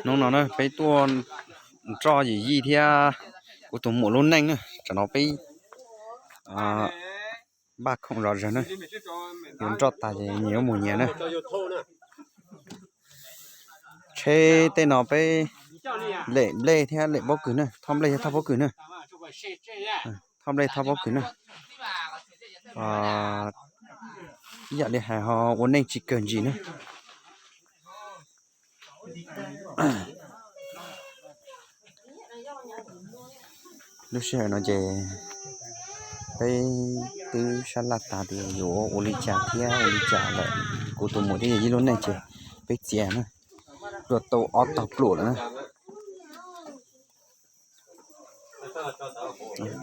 Hnub no na peb tuaj nroj yawm yij thiab kuv tus muam lub neej na, tsam no peb npaj khoom zom zaws na, yuav nroj tas ces nyias yuav mus nyias na. Tsheb tej no peb lem nplej thiab lem pob kws na, thoj nplej thiab thoj pob kws na. Thoj nplej thoj pob kws na. Ib yam li hais ho ua neej tsis kawg ntsis na. Lub sij hawm no ces peb twb sab laj tas tias yuav ua li cas thiab ua li cas lawm. Kuv tus muam thiab yawm yij lub neej ces peb txiav na, dua tau ob tog pluam lawm na.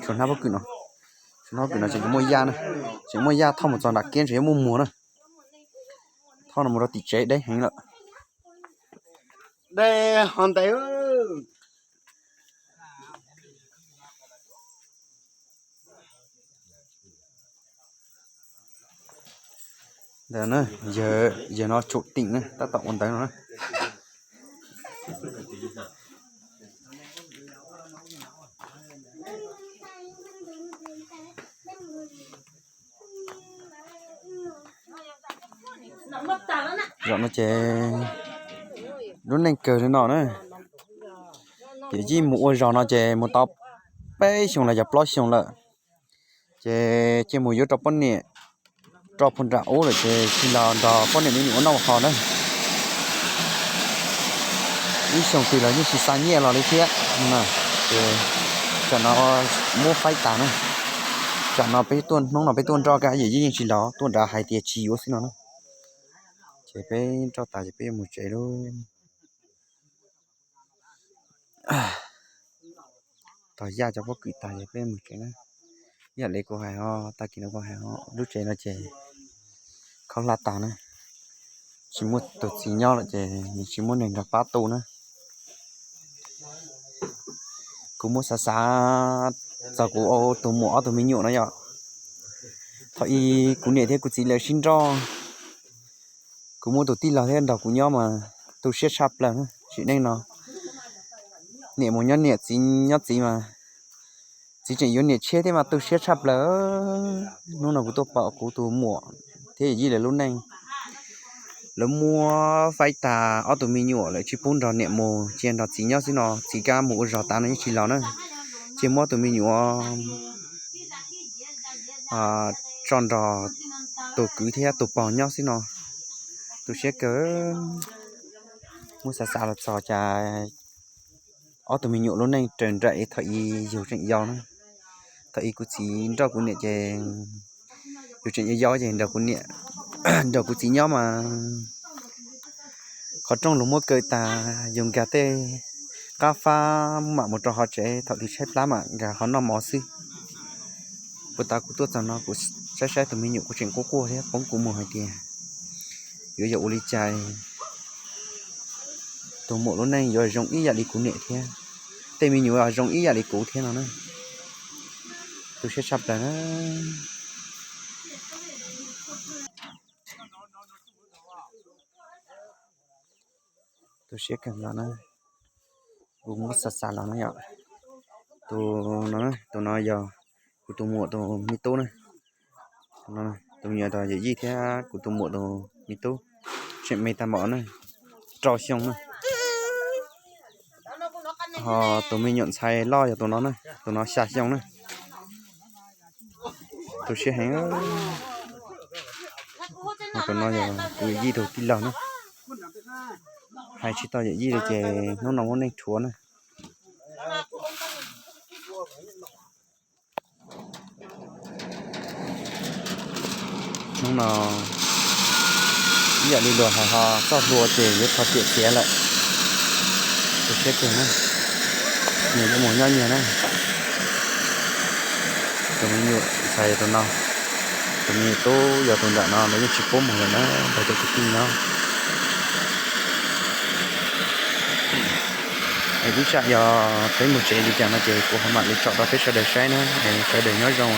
Tshuav hnab pob kws no, tshuav hnab pob kws no tseem muaj yaj na, tseem muaj yaj thauj mus txog nram kiab ntshe yuav muaj muag na. Thauj no mus rau tim tsev deb heev lawm. Deb ho ntev. Ntawd na, yawg no tsum tim na, tab tom ua ntawd no na. Zaum no ces lub neej kawg li no na. Yawm yij mus ua zog no ces mus tau peb xyoos los yog plaub xyoos lawm. Ces cia mus yuav rau poj niam, rau pug nram ub lawm ces tsis los nrog poj niam me nyuam ua noj ua haus na. Ib xyoos twg los yeej tsis xa nyiaj los li thiab. Ces tsam no muab faib tas na. Tsam no peb tuaj hnub no peb tuaj nroj kab yawm yij yeej tsis los, tuaj nrad hais tias tsis yuav xwb no na. Ces peb nroj tas ces peb yuav mus tsev lauj. Tog yaj cov pob kws tas ces peb mus tsev na. Ib yam li kuv hais ho, tag kis no kuv hais ho, lub tsev no ces khaub hlab tas na, tsis muaj tus txiv nyob lawm ces tsis muaj neeg nrog pab tu na. Kuv muab xav xav txog kuv tus muam ob tug me nyuam no yom. Thaum ub kuv niam thiab kuv txiv lawv sib nrauj, kuv muaj tus tij laug thiab nrog kuv nyob mas tu siab tshaj plaws na. Sim neej no niam mus nyob niam, txiv nyob txiv mas txiv tseem yuav niam tshiab thiab mas tu siab tshaj plaws. Hnub no kuv tuaj pom kuv tus muam thiab yawm yij lawv lub neej, lawv muab faib tas ob tug me nyuam lawm tsis pub nrog niam mus, cia nrog txiv nyob xwb no, txiv kab mus ua zog tas no yeej tsis los na. Cia muab tus me nyuam tso nrog tus kwv thiab tus pog nyob xwb no, tu siab kawg. Muab xav xav los txog cas ob tug me nyuam lub neej raws nraim thaum ub yus tseem yau na. Thaum ub kuv txiv nrauj kuv niam ces yus tseem yau yau ces nrog kuv niam, nrog kuv txiv nyob mas qhov rooj luag muab kaw tas, yus nkag tej qab fab mam mus rau hauv tsev, thaum twg tshaib plab mam nkag hauv noj mov xwb. Puag ta kuv tuaj txog no kuv saib saib tus me nyuam kuv tseem quaj quaj thiab poob kuv mus hais tias yuav yog ua li cas tus muam lub neej yuav zoo ib yam li kuv niam thiab, tej me nyuam zoo ib yam li kuv thiab no na. Tu siab tshaj plaws na. Tu siab kawg nkaus na. Kuv muab xav xav los na yom. Tus no, tus no yog kuv tus muam tus me tub na. Tus me nyuam tus yawm yij thiab kuv tus muam tus me tub, tseem me tag npaum na, rau xyoo na. Ho tus me nyuam ntxhais loj yog tus no na, tus no xya xyoo na. Tu siab heev. Tus no yog kuv yawm yij tus tij laug na. Hais tsis tau yawm yij li ces hnub no muab neej rhuav na. Hnub no ib yam li luag hais ho txoj hlua ces yuav txog tiam txiav lawm. Tu siab kawg na. Nyias yuav mus nyob nyias na. Tus me nyuam ntxhais yog tus no, tus me tub yog tus nram no, lawv yeej tsis pub mus lawm na, nrog cov kwv tij nyob. Es ib tsam yog peb mus tsev li cas no ces kuv ho mam li tso rau peb sawv daws saib na, es sawv daws nyob zoo.